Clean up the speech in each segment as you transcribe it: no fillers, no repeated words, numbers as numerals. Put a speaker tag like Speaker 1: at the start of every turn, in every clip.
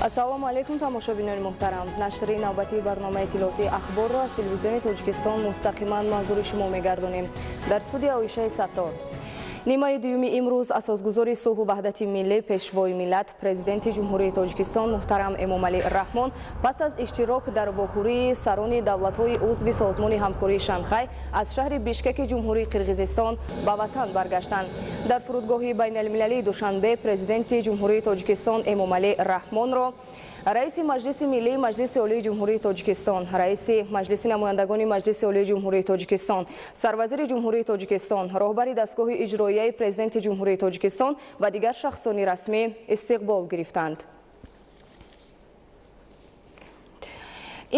Speaker 1: Ассалому алайкум, тамошобинони муҳтарам. Нашри навбатии барномаи иттилоотии Ахборро аз телевизиони Тоҷикистон мустақиман манзури шумо мегардонем. Дар студия Оишаи Саттор. Нимаи дуюми имрӯз асосгузори сулҳу ваҳдати миллӣ, пешвои миллат, президенти Ҷумҳурии Тоҷикистон муҳтарам Эмомалӣ Раҳмон пас аз иштирок дар вохӯрии сарони давлатҳои узви Созмони ҳамкории Шанхай аз шаҳри Бишкеки Ҷумҳурии Қирғизистон ба ватан баргаштанд. Дар фурудгоҳи байналмилалии Душанбе президенти Ҷумҳурии Тоҷикистон Эмомалӣ Раҳмонро раиси Маҷлиси Миллии Маҷлиси Олии Ҷумҳурии Тоҷикистон, раиси Маҷлиси Намояндагони Маҷлиси Олии Ҷумҳурии Тоҷикистон, сарвазири Ҷумҳурии Тоҷикистон, роҳбари дастгоҳи иҷроияи президенти Ҷумҳурии Тоҷикистон ва дигар шахсони расмӣ истиқбол гирифтанд.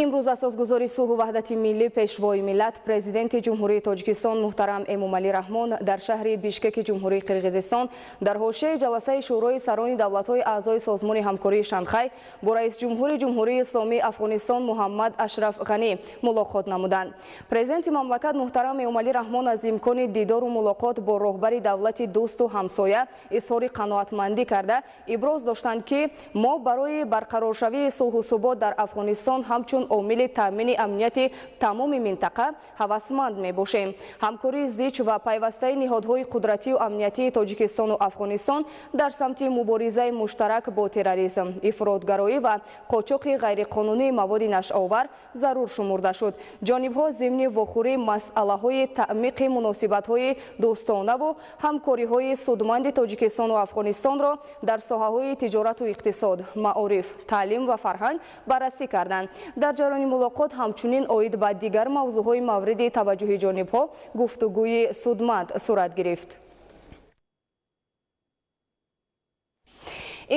Speaker 1: Имрӯз асосгузори сулҳу ваҳдати миллӣ, пешвои миллат, президенти Ҷумҳурии Тоҷикистон муҳтарам Эмомалӣ Раҳмон дар шаҳри Бишкеки Ҷумҳурии Қирғизистон дар ҳошияи ҷаласаи Шӯрои сарони давлатҳои аъзои Созмони ҳамкории Шанхай бо раисҷумҳури Ҷумҳурии Исломии Афғонистон Муҳаммад Ашраф Ғанӣ мулоқот намуданд. Президенти мамлакат муҳтарам Эмомалӣ Раҳмон аз имкони дидору мулоқот бо роҳбари давлати дӯсту ҳамсоя изҳори қаноатмандӣ карда, иброз доштанд, ки мо барои барқароршавии сулҳу субот дар Афғонистон ҳамчун омили таъмини амнияти тамоми минтақа ҳавасманд мебошем. Ҳамкории зич ва пайвастаи ниҳодҳои қудратию амниятии Тоҷикистону Афғонистон дар самти муборизаи муштарак бо терроризм, ифротгароӣ ва қочоқи ғайриқонунии маводи нашъаовар зарур шумурда шуд. Ҷонибҳо зимни вохӯрии масъалаҳои таъмиқи муносибатҳои дӯстонаву ҳамкориҳои судманди Тоҷикистону Афғонистонро дар соҳаҳои тиҷорату иқтисод, маориф, таълим ва фарҳанг баррасӣ карданд. Дар ҷараёни мулоқот ҳамчунин оид ба дигар мавзӯъҳои мавриди таваҷҷӯҳи ҷонибҳо гуфтугӯи судманд сурат гирифт.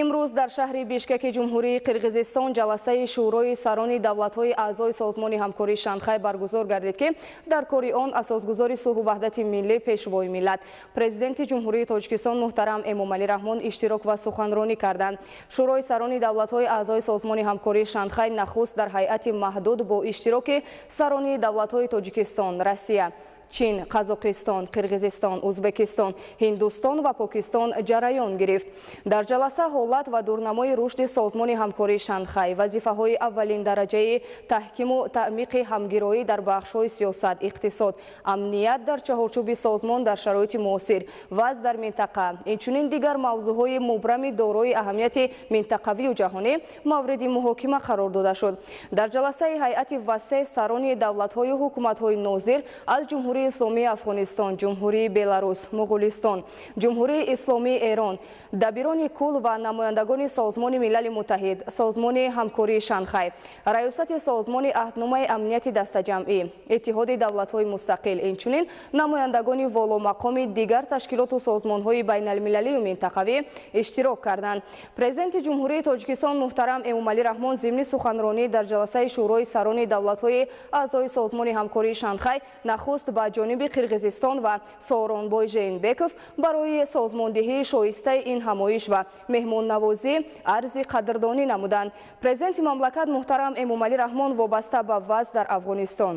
Speaker 1: Имрӯз дар шаҳри Бишкеки Ҷумҳурии Қирғизистон ҷаласаи Шӯрои сарони давлатҳои аъзои Созмони ҳамкории Шанхай баргузор гардид, ки дар кори он асосгузори сулҳу ваҳдати миллӣ, пешвои миллат, президенти Ҷумҳурии Тоҷикистон муҳтарам Эмомалӣ Раҳмон иштирок ва суханронӣ карданд. Шӯрои сарони давлатҳои аъзои Созмони ҳамкории Шанхай нахуст дар ҳайати маҳдуд бо иштироки сарони давлатҳои Тоҷикистон, Россия, Чин, Қазоқистон, Қирғизистон, Узбекистон, Ҳиндустон ва Покистон ҷараён гирифт. Дар ҷаласа ҳолат ва дурнамои рушди Созмони ҳамкории Шанхай, вазифаҳои аввалин дараҷаи таҳкиму таъмиқи ҳамгироӣ дар бахшҳои сиёсат, иқтисод, амният дар чаҳорчӯби созмон дар шароити муосир, вазъ дар минтақа, инчунин дигар мавзӯъҳои мубрами дорои аҳамияти минтақавию ҷаҳонӣ мавриди муҳокима қарор дода шуд. Дар ҷаласаи ҳайати васеъ сарони давлатҳою ҳукуматҳои нозир аз Ҷумҳурии Исломии Афғонистон, Ҷумҳурии Беларус, Муғулистон, Ҷумҳурии Исломии Эрон, дабирони кул ва намояндагони Созмони Милали Муттаҳид, Созмони ҳамкории Шанхай, Раёсати Созмони Аҳдномаи амнияти дастаҷамъӣ, Иттиҳоди давлатҳои мустақил, инчунин намояндагони воломақоми дигар ташкилоту созмонҳои байналмилалию минтақавӣ иштирок карданд. Президенти Ҷумҳурии Тоҷикистон муҳтарам Эмомалӣ Раҳмон зимни суханронӣ дар ҷаласаи Шӯрои сарони давлатҳои аъзои Созмони ҳамкории Шанхай нахуст ба ҷониби Қирғизистон ва Сооронбой Жээнбеков барои созмондиҳии шоистаи ин ҳамоиш ва меҳмоннавозӣ арзи қадрдонӣ намуданд. Президенти мамлакат муҳтарам Эмомалӣ Раҳмон вобаста ба вазъ дар Афғонистон,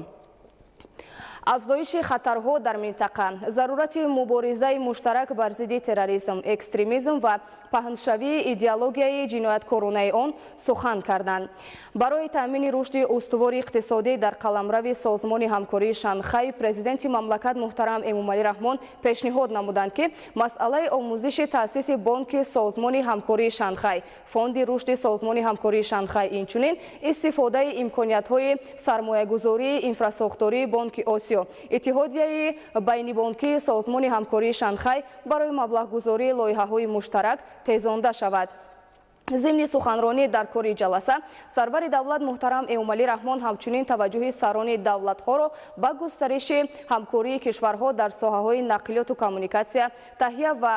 Speaker 1: афзоиши хатарҳо дар минтақа, зарурати муборизаи муштарак бар зидди терроризм, экстремизм ва паҳншавии идеологияи ҷинояткоронаи он сухан карданд. Барои таъмини рушди устувори иқтисодӣ дар қаламрави Созмони ҳамкории Шанхай президенти мамлакат муҳтарам Эмомалӣ Раҳмон пешниҳод намуданд, ки масъалаи омӯзиши таъсиси Бонки Созмони ҳамкории Шанхай, Фонди рушди Созмони ҳамкории Шанхай, инчунин истифодаи имкониятҳои сармоягузории инфрасохтории Бонки Осиё, Иттиҳодияи байнибонкии Созмони ҳамкории Шанхай барои маблағгузории лоиҳаҳои муштарак тезонда шавад. Зимни суханронӣ дар кори ҷаласа сарвари давлат муҳтарам Эмомалӣ Раҳмон ҳамчунин таваҷҷӯҳи сарони давлатҳоро ба густариши ҳамкории кишварҳо дар соҳаҳои нақлиёту коммуникатсия, таҳия ва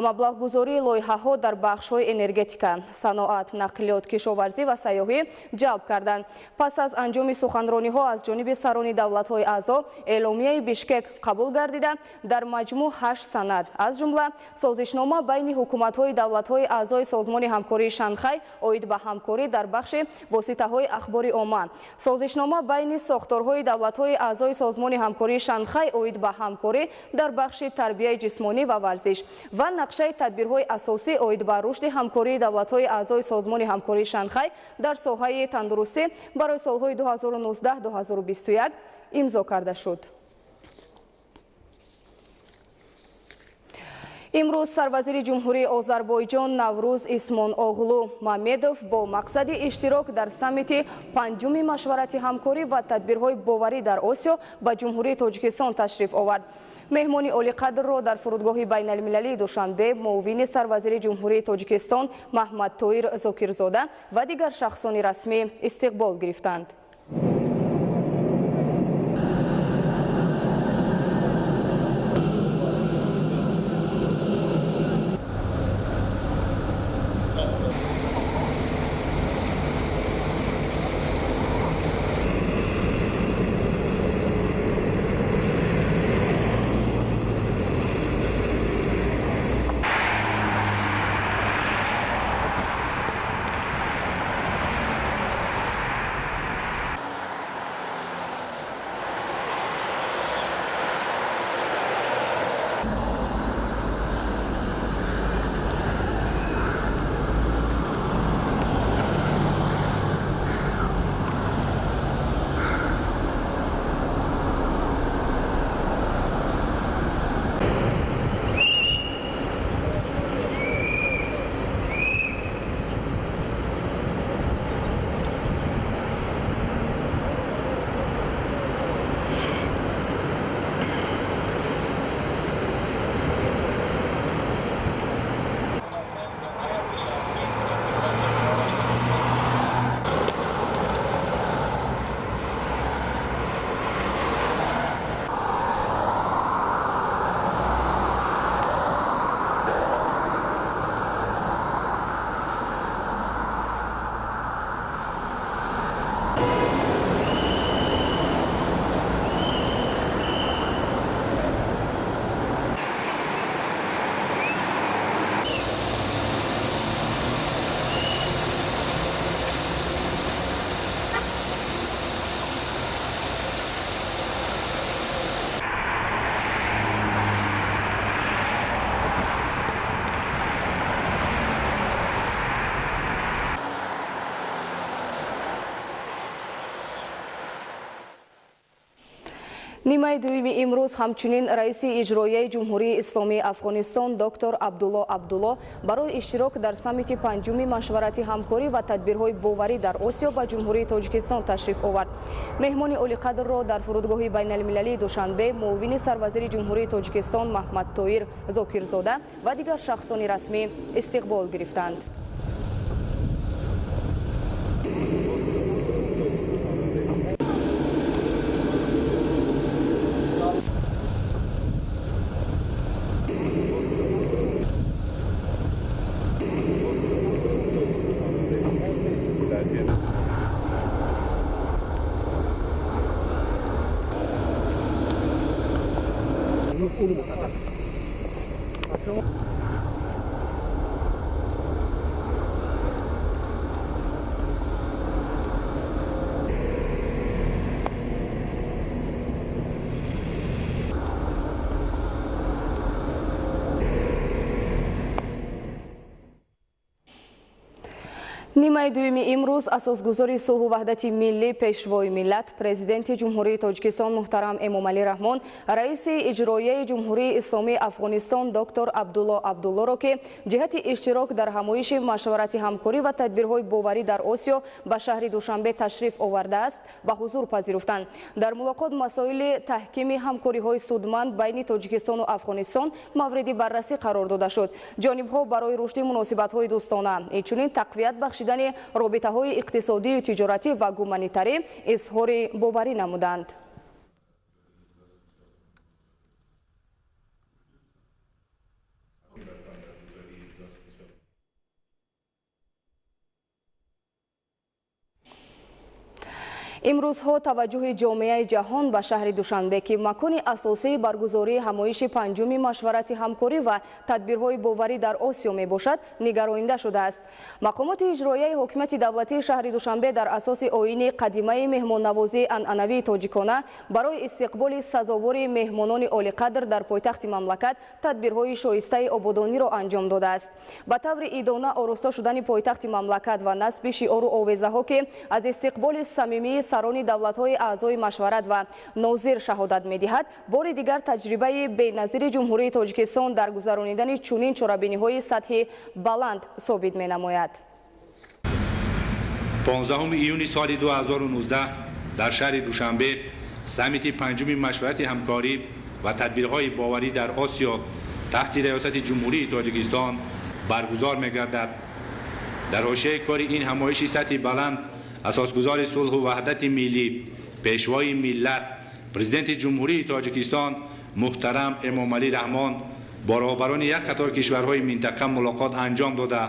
Speaker 1: маблағгузории лоиҳаҳо дар бахшҳои энергетика, саноат, нақлиёт, кишоварзӣ ва сайёҳӣ ҷалб карданд. Пас аз анҷоми суханрониҳо аз ҷониби сарони давлатҳои аъзо эъломияи Бишкек қабул гардида, дар маҷмӯъ 8 санад, аз ҷумла созишнома байни ҳукуматҳои давлатҳои аъзои Созмони ҳамкории ҳамкории Шанхай оид ба ҳамкорӣ дар бахши воситаҳои ахбори омма, созишнома байни сохторҳои давлатҳои аъзои Созмони ҳамкории Шанхай оид ба ҳамкорӣ дар бахши тарбияи ҷисмонӣ ва варзиш ва нақшаи тадбирҳои асосӣ оид ба рушди ҳамкории давлатҳои аъзои Созмони ҳамкории Шанхай дар соҳаи тандурустӣ барои солҳои 2019-2021 имзо карда шуд. Имрӯз сарвазири Ҷумҳурии Озарбойҷон Наврӯз Исмоноғлу Мамедов бо мақсади иштирок дар саммити панҷуми машварати ҳамкорӣ ва тадбирҳои боварӣ дар Осиё ба Ҷумҳурии Тоҷикистон ташриф овард. Меҳмони олиқадрро дар фурудгоҳи байналмилалии Душанбе муовини сарвазири Ҷумҳурии Тоҷикистон Маҳмадтоир Зокирзода ва дигар шахсони расмӣ истиқбол гирифтанд. Нимаи дуюми имрӯз ҳамчунин раиси иҷроияи Ҷумҳурии Исломии Афғонистон доктор Абдулло Абдулло барои иштирок дар саммити панҷуми машварати ҳамкорӣ ва тадбирҳои боварӣ дар Осиё ба Ҷумҳурии Тоҷикистон ташриф овард. Меҳмони олиқадрро дар фурудгоҳи байналмилалии Душанбе муовини сарвазири Ҷумҳурии Тоҷикистон Маҳмадтоир Зокирзода ва дигар шахсони расмӣ истиқбол гирифтанд. Нимаи дуюми имрӯз асосгузори сулҳу ваҳдати миллӣ, пешвои миллат, президенти Ҷумҳурии Тоҷикистон муҳтарам Эмомалӣ Раҳмон, раиси иҷроияи Ҷумҳурии Исломии Афғонистон доктор Абдулло Абдуллоро, ки ҷиҳати иштирок дар ҳамоиши машварати ҳамкорӣ ва тадбирҳои боварӣ дар Осиё ба шаҳри Душанбе ташриф овардааст, ба ҳузур пазируфтанд. Дар мулоқот масоили таҳкими ҳамкориҳои судманд байни Тоҷикистону Афғонистон мавриди баррасӣ қарор дода шуд. Ҷонибҳо барои рушди муносибатҳои дӯстона, инчунин тақвият бахшидани робитаҳои иқтисодию тиҷоратӣ ва гуманитарӣ изҳори боварӣ намуданд. Имрӯзҳо таваҷҷӯҳи ҷомеаи ҷаҳон ба шаҳри Душанбе, ки макони асосии баргузории ҳамоиши панҷуми машварати ҳамкорӣ ва тадбирҳои боварӣ дар Осиё мебошад, нигаронида шудааст. Мақомоти иҷроияи ҳокимияти давлатии шаҳри Душанбе дар асоси оини қадимаи меҳмоннавозии анъанавии тоҷикона барои истиқболи сазовори меҳмонони олиқадр дар пойтахти мамлакат тадбирҳои шоистаи ободониро анҷом додааст. Ба таври идона ороста шудани пойтахти мамлакат ва насби шиору овезаҳо, ки аз истиқболи самимии сарони давлатҳои аъзои машварат ва нозир шаҳодат медиҳад, бори дигар таҷрибаи беназири Ҷумҳурии Тоҷикистон дар гузаронидани чунин чорабиниҳои сатҳи баланд собит менамояд.
Speaker 2: 15 июни соли 2019 дар шаҳри Душанбе саммити панҷуми машварати ҳамкорӣ ва тадбирҳои боварӣ дар Осиё таҳти риёсати Ҷумҳурии Тоҷикистон баргузор мегардад. Дар ҳошияи кори ин ҳамоиши сатҳи баланд асосгузори сулҳу ваҳдати миллӣ, пешвои миллат, президенти Ҷумҳурии Тоҷикистон муҳтарам Эмомалӣ Раҳмон бо роҳбарони як қатор кишварҳои минтақа мулоқот анҷом дода,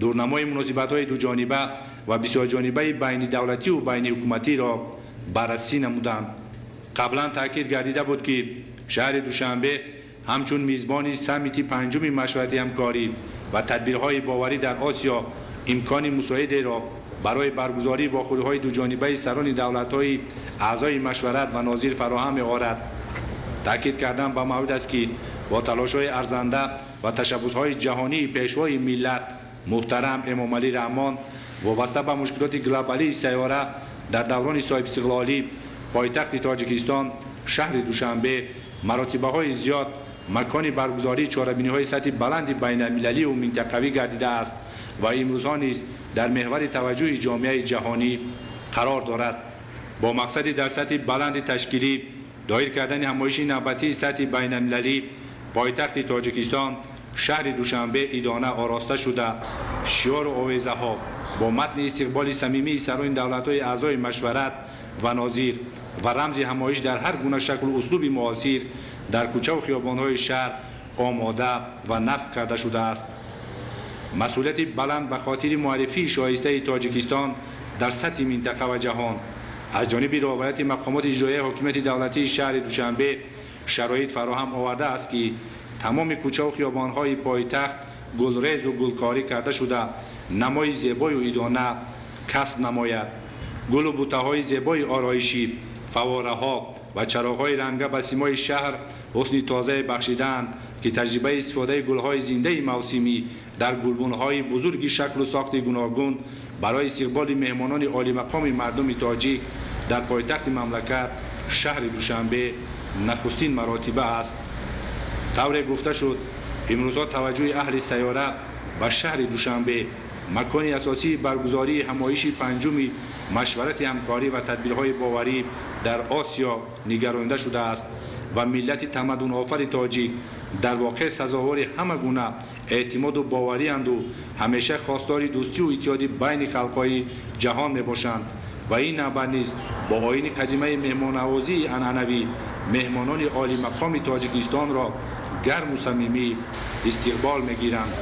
Speaker 2: дурнамои муносибатҳои дуҷониба ва бисёрҷонибаи байнидавлативу байниҳукуматиро баррасӣ намуданд. Қаблан таъкид гардида буд, ки шаҳри Душанбе ҳамчун мизбони саммити панҷуми машварати ҳамкорӣ ва тадбирҳои боварӣ дар Осиё имкони мусоидеро барои баргузории вохӯриҳои дуҷонибаи сарони давлатҳои аъзои машварат ва нозир фароҳам меорад. Таъкид кардан ба маврид аст, ки бо талошҳои арзанда ва ташаббусҳои ҷаҳонии пешвои миллат муҳтарам Эмомалӣ Раҳмон вобаста ба мушкилоти глобалии сайёра дар даврони соҳибистиқлолӣ пойтахти Тоҷикистон шаҳри Душанбе маротибаҳои зиёд макони баргузории чорабиниҳои сатҳи баланди байналмилаливу минтақавӣ гардидааст ва имрӯзҳо низ дар меҳвари таваҷҷӯҳи ҷомеаи ҷаҳонӣ қарор дорад. Бо мақсади дар сатҳи баланди ташкилӣ доир кардани ҳамоиши навбатии сатҳи байналмилалӣ пойтахти Тоҷикистон шаҳри Душанбе идона ороста шуда, шиору овезаҳо бо матни истиқболи самимии сарони давлатҳои аъзои машварат ва нозир ва рамзи ҳамоиш дар ҳар гуна шаклу услуби муосир дар кӯчаву хиёбонҳои шаҳр омода ва насб карда шудааст. Масъулияти баланд ба хотири муаррифии шоистаи Тоҷикистон дар сатҳи минтақа ва ҷаҳон аз ҷониби роҳбарияти мақомоти иҷроияи ҳокимияти давлатии шаҳри Душанбе шароит фароҳам овардааст, ки тамоми кӯчаву хиёбонҳои пойтахт гулрезу гулкорӣ карда шуда, намои зебою идона касб намояд. Гулу бутаҳои зебои ороишӣ, фавораҳо ва чароғҳои ранга ба симои шаҳр ҳусни тозае бахшидаанд, ки таҷрибаи истифодаи гулҳои зиндаи мавсимӣ дар гулбунҳои бузурги шаклу сохти гуногун барои истиқболи меҳмонони олимақоми мардуми тоҷик дар пойтахти мамлакат шаҳри Душанбе нахустин маротиба аст. Тавре гуфта шуд, имрӯзҳо таваҷҷӯҳи аҳли сайёра ба шаҳри Душанбе макони асосии баргузории ҳамоиши панҷуми машварати ҳамкорӣ ва тадбирҳои боварӣ дар Осиё нигаронида шудааст ва миллати тамаддунофари тоҷик дар воқеъ сазовори ҳама гуна эътимоду боварианду ҳамеша хостори дӯстию иттиҳоди байни халқҳои ҷаҳон мебошанд ва ин навбат низ бо оини қадимаи меҳмоннавозии анъанавӣ меҳмонони олимақоми Тоҷикистонро гарму самимӣ истиқбол мегиранд.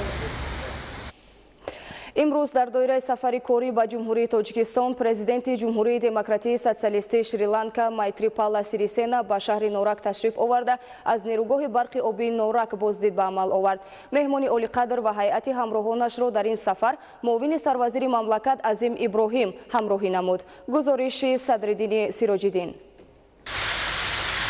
Speaker 1: Имрӯз дар доираи сафари корӣ ба Ҷумҳурии Тоҷикистон президенти Ҷумҳурии Демократии Социалистии Шри-Ланка Майтрипала Сирисена ба шаҳри Норак ташриф оварда, аз нерӯгоҳи барқи обии Норак боздид ба амал овард. Меҳмони олиқадр ва ҳайати ҳамроҳонашро дар ин сафар муовини сарвазири мамлакат Азим Иброҳим ҳамроҳӣ намуд. Гузориши Садриддини Сироҷиддин.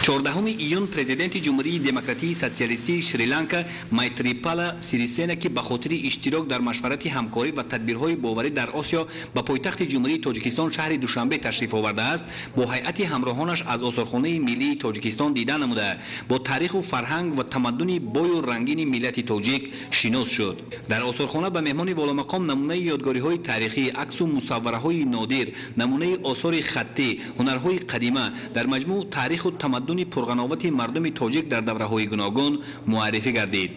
Speaker 3: 14 июн президенти Ҷумҳурии Демократии Социалистии Шри-Ланка Майтрипала Сирисена, ки ба хотири иштирок дар машварати ҳамкорӣ ва тадбирҳои боварӣ дар Осиё ба пойтахти Ҷумҳурии Тоҷикистон шаҳри Душанбе ташриф овардааст, бо ҳайати ҳамроҳонаш аз осорхонаи миллии Тоҷикистон дида намуда, бо таъриху фарҳанг ва тамаддуни бою рангини миллати тоҷик шинос шуд. Дар осорхона ба меҳмони воломақом намунаи ёдгориҳои таърихӣ, аксу мусаввараҳои нодир, намунаи осори хаттӣ, ҳунарҳои қадима, дар маҷмӯъ таъриху тамаддуни тамаддуни пурғановати мардуми тоҷик дар давраҳои гуногун муаррифӣ гардид.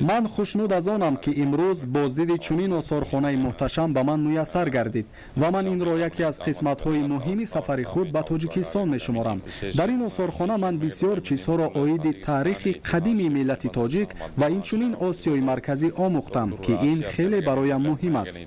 Speaker 4: Ман хушнуд аз онам, ки имрӯз боздиди чунин осорхонаи муҳташам ба ман муяссар гардид ва ман инро яке аз қисматҳои муҳими сафари худ ба Тоҷикистон мешуморам. Дар ин осорхона ман бисёр чизҳоро оиди таърихи қадими миллати тоҷик ва инчунин Осиёи Марказӣ омӯхтам, ки ин хеле бароям муҳим аст.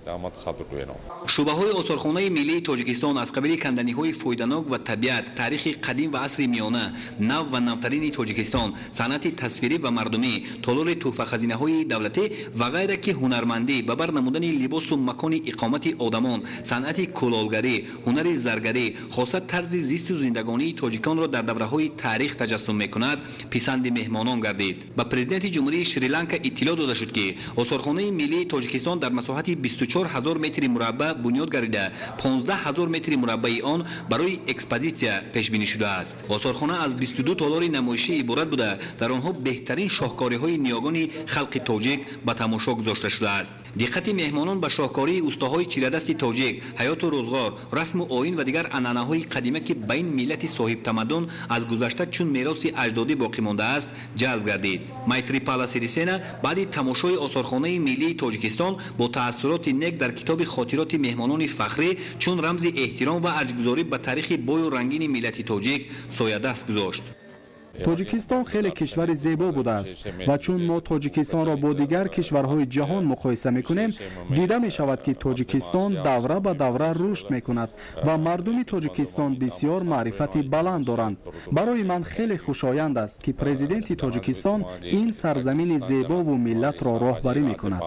Speaker 3: Шӯъбаҳои осорхонаи миллии Тоҷикистон аз қабили канданиҳои фоиданок ва табиат, таърихи қадим ва асри миёна, нав ва навтарини Тоҷикистон, санъати тасвирӣ ва мардумӣ, толори тӯҳфахазинаҳои давлатӣ ва ғайра, ки ҳунармандӣ, ба бар намудани либосу макони иқомати одамон, санъати кулолгарӣ, ҳунари заргарӣ, хоса тарзи зисту зиндагонии тоҷиконро дар давраҳои таърих таҷассум мекунад, писанди меҳмонон гардид. Ба президенти Ҷумҳурии Шри-Ланка иттилоъ дода шуд, ки осорхонаи миллии Тоҷикистон дар масоҳати 24 ҳазор метри мураббаъ бунёд гардида, 15 ҳазор метри мураббаи он барои экспозитсия пешбинӣ шудааст. Осорхона аз 22 толори намоишӣ иборат буда, дар онҳо беҳтарин шоҳкориҳои ниёгони халқи тоҷик ба тамошо гузошта шудааст. Диққати меҳмонон ба шоҳкории устоҳои чирадасти тоҷик, ҳаёту рӯзғор, расму оин ва дигар анъанаҳои қадима, ки ба ин миллати соҳибтамаддун аз гузашта чун мероси аҷдодӣ боқӣ мондааст, ҷалб гардид. Майтрипала Сирисена баъди тамошои осорхонаи миллии Тоҷикистон бо таассуроти нек дар китоби хотироти меҳмонони фахрӣ чун рамзи эҳтиром ва арҷгузорӣ ба таърихи бою рангини миллати тоҷик соядаст гузошт.
Speaker 4: Тоҷикистон хеле кишвари зебо будааст ва чун мо Тоҷикистонро бо дигар кишварҳои ҷаҳон муқоиса мекунем, дида мешавад, ки Тоҷикистон давра ба давра рушд мекунад ва мардуми Тоҷикистон бисёр маърифати баланд доранд. Барои ман хеле хушоянд аст, ки президенти Тоҷикистон ин сарзамини зебову миллатро роҳбарӣ мекунад.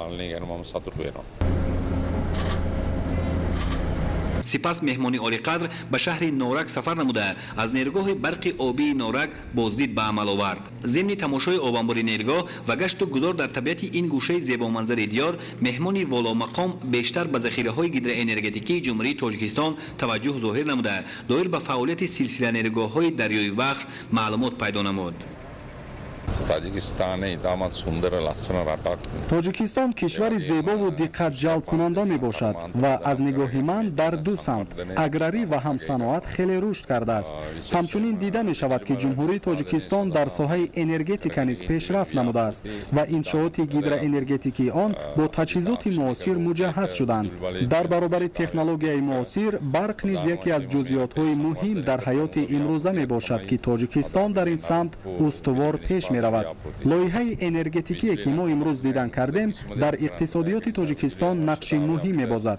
Speaker 3: Сипас меҳмони олиқадр ба шаҳри Норак сафар намуда, аз нерӯгоҳи барқи обии Норак боздид ба амал овард. Зимни тамошои обанбори нерӯгоҳ ва гашту гузор дар табиати ин гӯшаи зебоманзари диёр, меҳмони воломақом бештар ба захираҳои гидроэнергетикии Ҷумҳурии Тоҷикистон таваҷҷӯҳ зоҳир намуда, доир ба фаъолияти силсила нерӯгоҳҳои дарёи Вахш маълумот пайдо намуд.
Speaker 4: Тоҷикистон кишвари зебову диққатҷалбкунанда мебошад ва аз нигоҳи ман дар ду самт аграрӣ ва ҳам саноат хеле рушд кардааст. Ҳамчунин дида мешавад, ки Ҷумҳурии Тоҷикистон дар соҳаи энергетика низ пешрафт намудааст ва иншооти гидроэнергетикии он бо таҷҳизоти муосир муҷаҳҳаз шуданд. Дар баробари технологияи муосир, барқ низ яке аз ҷузъиётҳои муҳим дар ҳаёти имрӯза мебошад, ки Тоҷикистон дар ин самт устувор пеш меравад. Лоиҳаи энергетикие, ки мо имрӯз дидан кардем, дар иқтисодиёти Тоҷикистон нақши муҳим мебозад.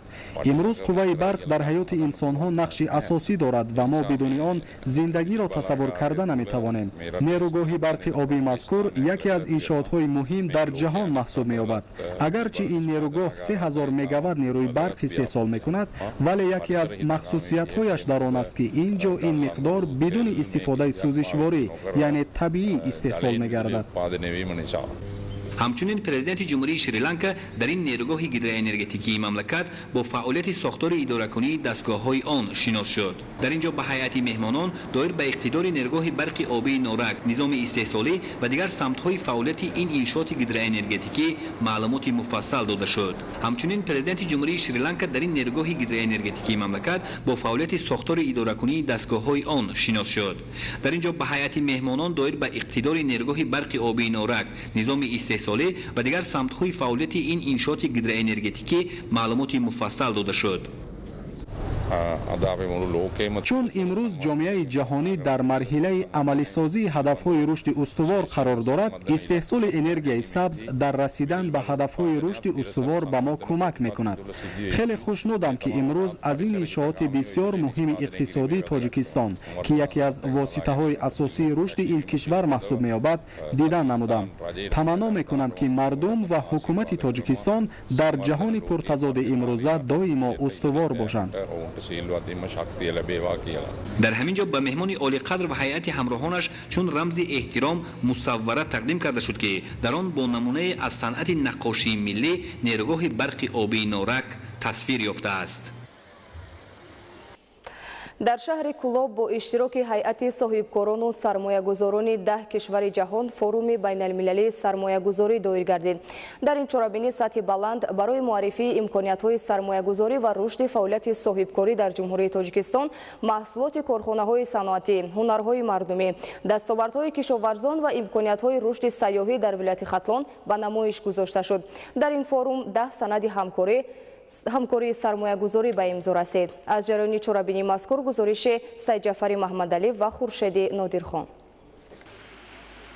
Speaker 4: Имрӯз қувваи барқ дар ҳаёти инсонҳо нақши асосӣ дорад ва мо бидуни он зиндагиро тасаввур карда наметавонем. Нерӯгоҳи барқи обии мазкур яке аз иншоотҳои муҳим дар ҷаҳон маҳсуб меёбад. Агарчи ин нерӯгоҳ 3000 мегаватт нерӯи барқ истеҳсол мекунад, вале яке аз махсусиятҳояш дар он аст, ки ин ҷо ин миқдор бидуни истифодаи сӯзишворӣ, яъне табиӣ, истеҳсол мегардад.
Speaker 3: Ҳамчунин президенти Ҷумҳурии Шри-Ланка дар ин нерӯгоҳи гидроэнергетикии мамлакат бо фаъолияти сохтори идоракунии дастгоҳҳои он шинос шуд. Дар ин ҷо ба ҳайати меҳмонон доир ба иқтидори нерӯгоҳи барқи обии Норак, низоми истеҳсолӣ ва дигар самтҳои фаъолияти ин иншооти гидроэнергетикӣ маълумоти муфассал дода шуд. Ҳамчунин президенти Ҷумҳурии Шри-Ланка дар ин нерӯгоҳи гидроэнергетикии мамлакат бо фаъолияти сохтори идоракунии дастгоҳҳои он шинос шуд. Дар ин ҷо ба ҳайати меҳмонон доир ба иқтидори нерӯгоҳи барқи обии Норак, низоми истеҳсолӣ ва дигар самтҳои фаъолияти ин иншооти гидроэнергетикӣ маълумоти муфассал дода шуд.
Speaker 4: Чун имрӯз ҷомеаи ҷаҳонӣ дар марҳилаи амалисозии ҳадафҳои рушди устувор қарор дорад, истеҳсоли энергияи сабз дар расидан ба ҳадафҳои рушди устувор ба мо кӯмак мекунад. Хеле хушнудам, ки имрӯз аз ин иншооти бисёр муҳими иқтисодии Тоҷикистон, ки яке аз воситаҳои асосии рушди ин кишвар маҳсуб меёбад, дидан намудам. Таманно мекунам, ки мардум ва ҳукумати Тоҷикистон дар ҷаҳони пуртазоди имрӯза доимо устувор бошанд.
Speaker 3: Дар ҳамин ҷо ба меҳмони олиқадр ва ҳайати ҳамроҳонаш чун рамзи эҳтиром мусаввара тақдим карда шуд, ки дар он бо намунае аз санъати наққошии миллӣ нерӯгоҳи барқи обии Норак тасвир ёфтааст.
Speaker 1: Дар шаҳри Кулоб бо иштироки ҳайати соҳибкорону сармоягузорони 10 кишвари ҷаҳон форуми байналмилалии сармоягузорӣ доир гардид. Дар ин чорабинӣ сатҳи баланд барои муаррифии имкониятҳои сармоягузорӣ ва рушди фаъолияти соҳибкорӣ дар Ҷумҳурии Тоҷикистон, маҳсулоти корхонаҳои саноатӣ, ҳунарҳои мардумӣ, дастовардҳои кишоварзон ва имкониятҳои рушди сайёҳӣ дар вилояти Хатлон ба намоиш гузошта шуд. Дар ин форум 10 санади ҳамкории сармоягузорӣ ба имзо расид. Аз ҷараёни чорабинии мазкур гузориши Сайдҷафари Маҳмадалӣ ва Хуршеди Нодирхон.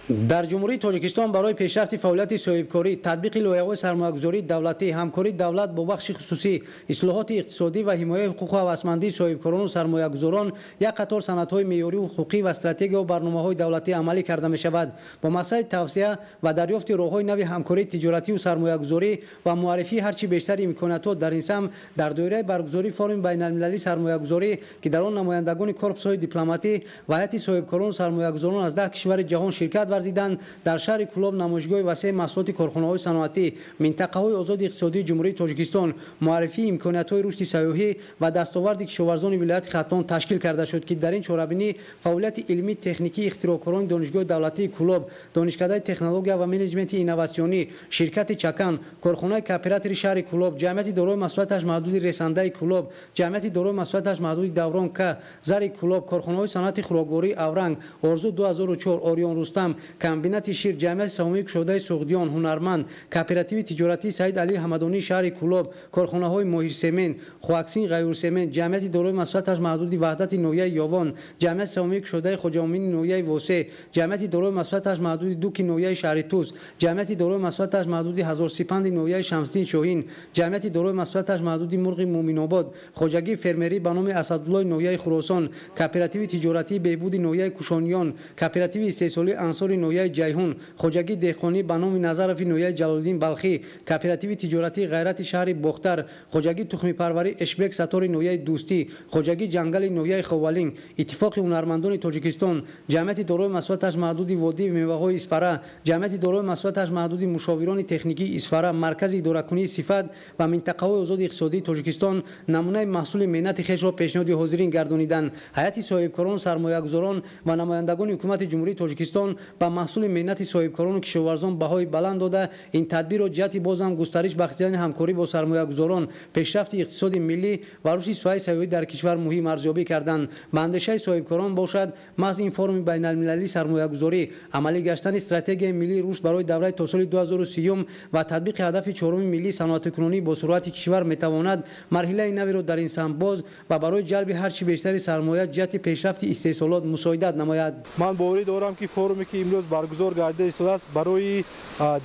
Speaker 5: Дар Ҷумҳурии Тоҷикистон барои пешрафти фаъолияти соҳибкорӣ, татбиқи лоиҳаҳои сармоягузории давлатӣ, ҳамкории давлат бо бахши хусусӣ, ислоҳоти иқтисодӣ ва ҳимояи ҳуқуқу ҳавасмандии соҳибкорону сармоягузорон як қатор санадҳои меъёриву ҳуқуқӣ ва стратегияву барномаҳои давлатӣ амалӣ карда мешавад. Бо мақсади тавсия ва дарёфти роҳҳои нави ҳамкории тиҷоративу сармоягузорӣ ва муаррифии ҳарчи бештари имкониятҳо дар ин самт дар доираи баргузории форуми байналмилалии сармоягузорӣ, ки дар он намояндагони корпусҳои дипломатӣ ва ҳайати соҳибкорону сармоягузорон аз 10 кишвари ҷаҳон ширкат варзиданд, дар шаҳри Кулоб намоишгоҳи васеи маҳсулоти корхонаҳои саноатӣ, минтақаҳои озоди иқтисодии Ҷумҳурии Тоҷикистон, муаррифии имкониятҳои рушди сайёҳӣ ва дастоварди кишоварзони вилояти Хатлон ташкил карда шуд, ки дар ин чорабинӣ фаъолияти илмӣ техникии ихтироъкорони Донишгоҳи давлатии Кулоб, Донишкадаи технология ва менеҷменти инноватсионӣ, ширкати Чакан, корхонаи кооператори шаҳри Кулоб, ҷамъияти дорои масъулияташ маҳдуди Ресандаи Кулоб, ҷамъияти дорои масъулияташ маҳдуди Даврон К, Зари Кулоб, корхонаҳои саноати хӯроквории Авранг, Орзу 2004, Орион Рустам, комбинати шир, ҷамъияти саҳомии кушодаи Суғдиён, Ҳунарманд, кооперативи тиҷоратии Саид Алии Ҳамадонии шаҳри Кулоб, корхонаҳои Моҳирсемен, Хуаксин Ғайюрсемен, ҷамъияти дорои масъулияташ маҳдуди Ваҳдати ноҳияи Ёвон, ҷамъияти саҳомии кушодаи Хоҷаомини ноҳияи Восе, ҷамъияти дорои масъулияташ маҳдуди Дуки ноҳияи шаҳри Тус, ҷамъияти дорои масъулияташ маҳдуди Ҳазорсипанди ноҳияи Шамсиддин Шоҳин, ҷамъияти дорои масъулияташ маҳдуди Мурғи Муъминобод, хоҷагии фермерӣ ба номи Асадуллои ноҳияи Хуросон, кооперативи тиҷоратии Беҳбуди ноҳияи Кушониён, кооперативи истеҳсолии Ансори ноҳияи Ҷайҳун, хоҷагии деҳқонӣ ба номи Назарови ноҳияи Ҷалолиддин Балхӣ, кооперативи тиҷоратии Ғайрати шаҳри Бохтар, хоҷагии тухмипарварӣ Эшбек Сатори ноҳияи Дӯстӣ, хоҷагии ҷангали ноҳияи Ховалинг, Иттифоқи ҳунармандони Тоҷикистон, ҷамъияти дорои масъулияташ маҳдуди Водии меваҳои Исфара, ҷамъияти дорои масъулияташ маҳдуди Мушовирони техникии Исфара, Маркази идоракунии сифат ва минтақаҳои озоди иқтисодии Тоҷикистон намунаи маҳсули меҳнати хешро пешниҳоди ҳозирин гардониданд. Ҳайати соҳибкорон, сармоягузорон ва намояндагони ҳукумати Ҷумҳурии Тоҷикистон ба маҳсули меҳнати соҳибкорону кишоварзон баҳои баланд дода, ин тадбирро ҷиҳати бозам густариш бахшидани ҳамкорӣ бо сармоягузорон, пешрафти иқтисоди миллӣ ва рушди соҳаи сайёҳӣ дар кишвар муҳим арзёбӣ карданд. Ба андешаи соҳибкорон бошад, маҳз ин форуми байналмилалии сармоягузорӣ, амалӣ гаштани стратегияи миллии рушд барои давраи то соли 2030 ва татбиқи ҳадафи чоруми миллии саноатикунонӣ бо суръати кишвар метавонад марҳилаи навиро дар ин самт боз ва барои ҷалби ҳарчи бештари сармоя ҷиҳати пешрафти истеҳсолот мусоидат намояд.
Speaker 6: Ман боварӣ дорам, ки форуме ки имрӯз баргузор гардида истодааст, барои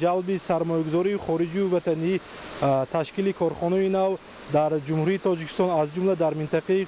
Speaker 6: ҷалби сармоягузории хориҷию ватанӣ, ташкили корхонаи нав дар Ҷумҳурии Тоҷикистон, аз ҷумла дар минтақаи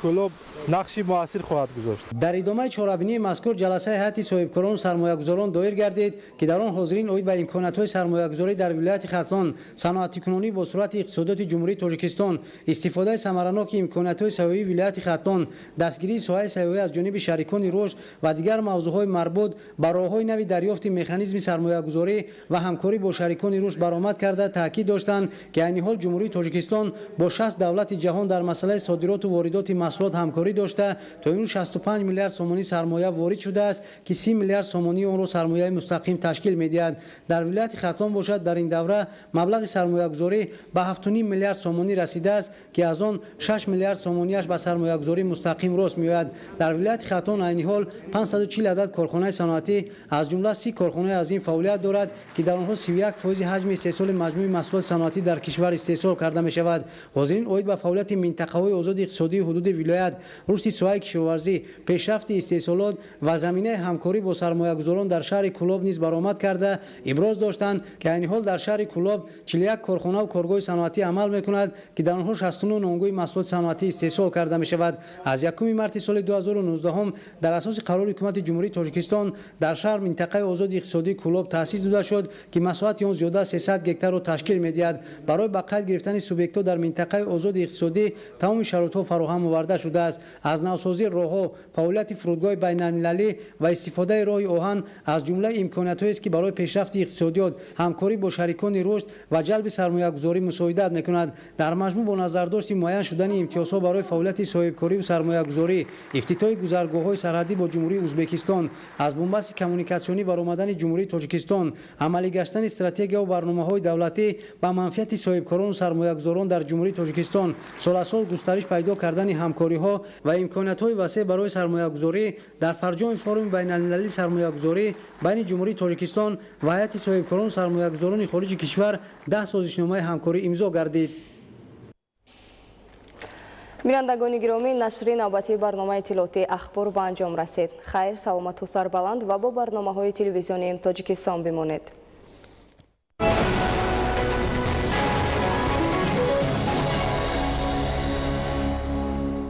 Speaker 6: Кулоб, нақши муассир хоҳад гузошт.
Speaker 5: Дар идомаи чорабинии мазкур ҷаласаи ҳайати соҳибкорону сармоягузорон доир гардид, ки дар он ҳозирин оид ба имкониятҳои сармоягузорӣ дар вилояти Хатлон, саноатикунонӣ бо суръати иқтисодиёти Ҷумҳурии Тоҷикистон, истифодаи самараноки имкониятҳои сайёҳии вилояти Хатлон, дастгирии соҳаи сайёҳӣ аз ҷониби шарикони рушд ва дигар мавзӯъҳои марбут ба роҳҳои нави дарёфти механизми сармоягузорӣ ва ҳамкорӣ бо шарикони рушд баромад карда, таъкид доштанд, ки айни ҳол Ҷумҳурии Тоҷикистон бо 60 давлати ҷаҳон дар масъалаи содироту воридоти маҳсулот ҳамкорӣ дошта, то имрӯз 65 миллиард сомонӣ сармоя ворид шудааст, ки 30 миллиард сомонии онро сармояи мустақим ташкил медиҳад. Дар вилояти Хатлон бошад, дар ин давра маблағи сармоягузорӣ ба 7,5 миллиард сомонӣ расидааст, ки аз он 6 миллиард сомонияш ба сармоягузории мустақим рост меояд. Дар вилояти Хатлон айни ҳол 540 адад корхонаи саноатӣ, аз ҷумла 30 корхонаи азим фаъолият дорад, ки дар онҳо 31% ҳаҷми истеҳсоли маҷмӯи маҳсулоти саноатӣ дар кишвар истеҳсол карда мешавад. Ҳозирин оид ба фаъолияти минтақаҳои озоди иқтисодии ҳудуди вилоят, рушди соҳаи кишоварзӣ, пешрафти истеҳсолот ва заминаи ҳамкорӣ бо сармоягузорон дар шаҳри Кулоб низ баромад карда, иброз доштанд, ки айни ҳол дар шаҳри Кулоб 41 корхонаву коргоҳи саноатӣ амал мекунад, ки дар онҳо 69 номгӯи маҳсулоти саноатӣ истеҳсол карда мешавад. Аз 1 марти соли 2019 дар асоси қарори ҳукумати Ҷумҳурии Тоҷикистон дар шаҳр минтақаи озоди иқтисодии Кулоб таъсис дода шуд, ки масоҳати он зиёда аз 300 гектарро ташкил медиҳад. Барои ба қайд гирифтани субъектҳо дар минтақаи озоди иқтисодӣ тамоми шароитҳо фароҳам оварда шудааст. Аз навсозии роҳҳо, фаъолияти фурудгоҳи байналмилалӣ ва истифодаи роҳи оҳан аз ҷумлаи имкониятҳоест, ки барои пешрафти иқтисодиёт, ҳамкорӣ бо шарикони рушд ва ҷалби сармоягузорӣ мусоидат мекунад. Дар маҷмӯъ, бо назардошти муайян шудани имтиёзҳо барои фаъолияти соҳибкориву сармоягузорӣ, ифтитоҳи гузаргоҳҳои сарҳадӣ бо Ҷумҳурии Ӯзбекистон, аз бунбасти коммуникатсионӣ баромадани Ҷумҳурии Тоҷикистон, амалӣ гаштани стратегияву барномаҳои давлатӣ ба манфиати соҳибкорону сармоягузорон дар Ҷумҳурии Тоҷикистон, сол аз сол густариш пайдо кардани ҳамкориҳо ва имкониятҳои васеъ барои сармоягузорӣ, дар фарҷоми форуми байналмилалии сармоягузорӣ байни Ҷумҳурии Тоҷикистон ва ҳайати соҳибкорону сармоягузорони хориҷи кишвар 10 созишномаи ҳамкорӣ имзо гардид.
Speaker 1: Бинандагони гиромӣ, нашри навбатии барномаи иттилоотии «Ахбор» ба анҷом расид. Хайр, саломату сарбаланд ва бо барномаҳои телевизионии Тоҷикистон бимонед.